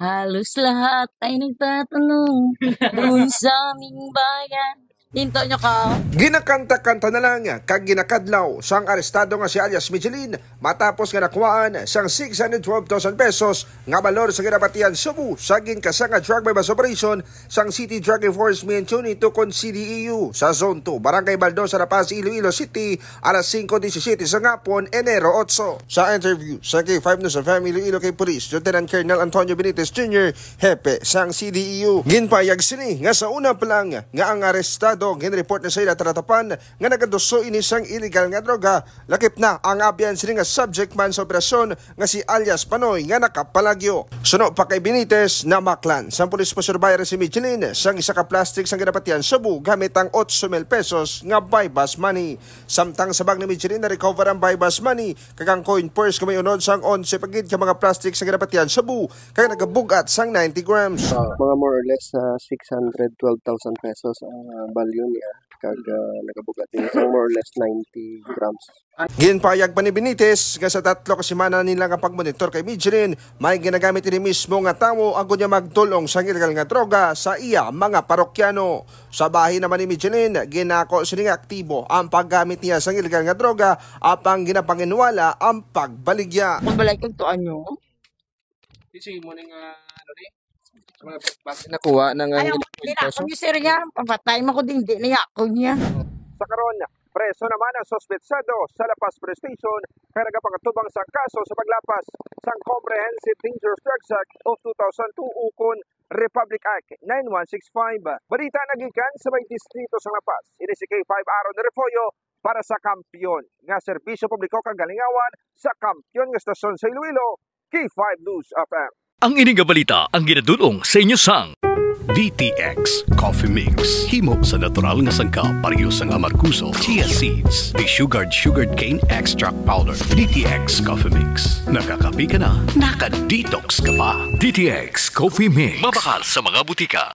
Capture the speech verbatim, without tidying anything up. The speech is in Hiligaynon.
Halos lahat ay nagtatanong doon sa aming bayan. Tinto nyo ka? Ginakanta-kanta na lang kag ginakadlaw sang arestado nga si alias Micheline matapos nga nakuhaan sang six hundred twelve thousand pesos nga balor sa Ginapatian, Cebu sa ginkasa nga drug buy-bust operation sang City Drug Enforcement Unit ukon C D E U sa Zone two, Barangay Baldosa, La Paz, Iloilo City, alas singko disisiyete sa ngapon, Enero otso. Sa interview sa K five News F M Iloilo kay Police Lieutenant Colonel Antonio Benitez Junior, hepe sang C D E U, ginpayag sini nga sa una pa lang nga ang arestado ginreport na sa ila taratapan nga nagaduso ini sang illegal nga droga, lakip na ang abyan sini nga subject man sa operasyon nga si alias Panoy nga nakapalagyo. Suno pa kay Benitez, namaklan sang police pasurveyor si Micheline sang isa ka plastic sang Ginapatian, Cebu gamit ang otso mil pesos nga buy-bust money. Samtang sa bag ni Micheline, na-recover ang buy-bust money kag ang coin purse nga may unod sang onse pa gid ka mga plastic sa Ginapatian, Cebu, kag nagabug-at sang ninety grams. Ah, mga more or less, ah, six hundred twelve thousand pesos ang, ah, value niya, kag, ah, nagabug-at din sang more or less ninety grams. Ginpayag pa ni Benitez nga sa tatlo ka semana nila nga pagmonitor kay Micheline, may ginagamit ini mismo nga tawo agod niya magdul-ong sang illegal nga droga sa iya mga parokyano. Sa bahin naman ni Micheline, ginako sini nga aktibo ang paggamit niya sang illegal nga droga, apang ginapanginwala ang pagbaligya. Magbalay kag tuan nyo? Di sige mo ning, ah, ano ni? Mga bag nakuha na nga Ayaw, limang di na ako peso. ni sir niya. Papatay mo ko din, di niya ako niya. Sa karon, preso naman ang suspetsado sa La Paz Police Station kay nagapangatubang sa kaso sa paglapas sang Comprehensive Dangerous Drugs Act of two thousand two ukon Republic Act nine one six five. Balita nagikan sa may distrito sa La Paz. Ini si K five Aaron Refugio para sa Kampiyon nga Serbisyo Publiko kag Kalingawan sa Kampiyon nga Estasyon sa Iloilo, K five News F M. Ang ini nga balita ang ginadul-ong sa inyo sang D T X Coffee Mix. Himo sa natural nga sangkap, pareho sang amargoso, chia seeds, desugared sugarcane extract powder. D T X Coffee Mix. Nakakape ka na, naka-detox ka pa. D T X Coffee Mix. Mabakal sa mga butika.